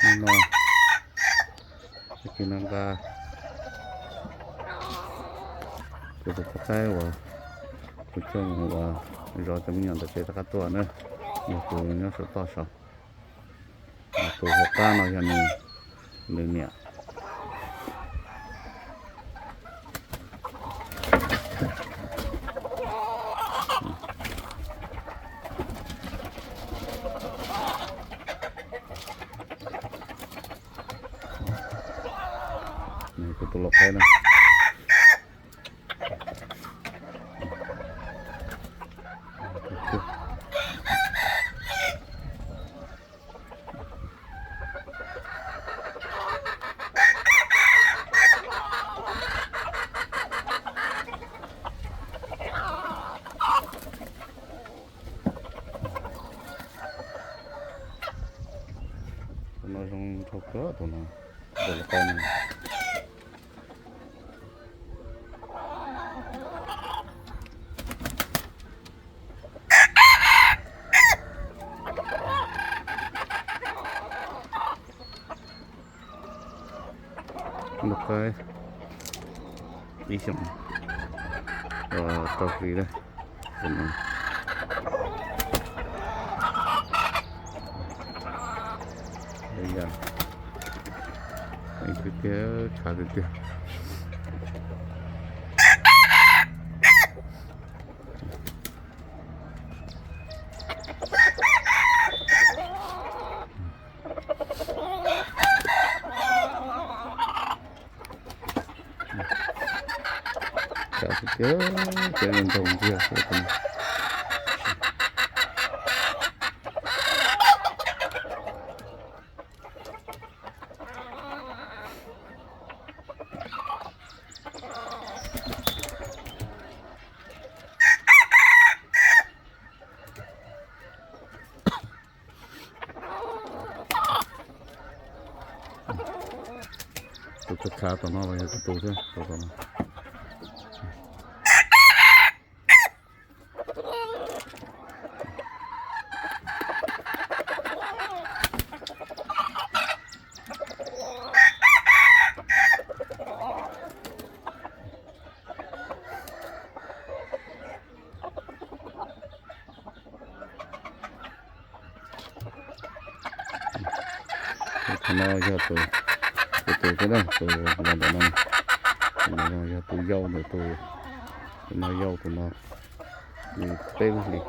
Hnub no tag kis no nqa kuv tus poj qaib uas kuv coj mus ua zov cov me nyuam ntawm tsev rov qab tuaj na, yog tus nyob saum toj saud. Tus hauv qab no yog nws, nws niam. Kuv tus lau qaib na. Tus no zoo nraug kawg tus no, tus lau qaib no. Lau qaib ib xyoos tau hli lawm. Tiag tiag, tshav tiag tiag. Tshav tiag tiag, cov no ntog ntxiag xwb. Tus tshav tshav tom no los yog tus tus thiab, tus tom no. Tus no yog tus, tus tus xwb na, tus los ntawm no. Tus no yog tus yau ntawm tus, tus no yau tus no, li peb lub hlis.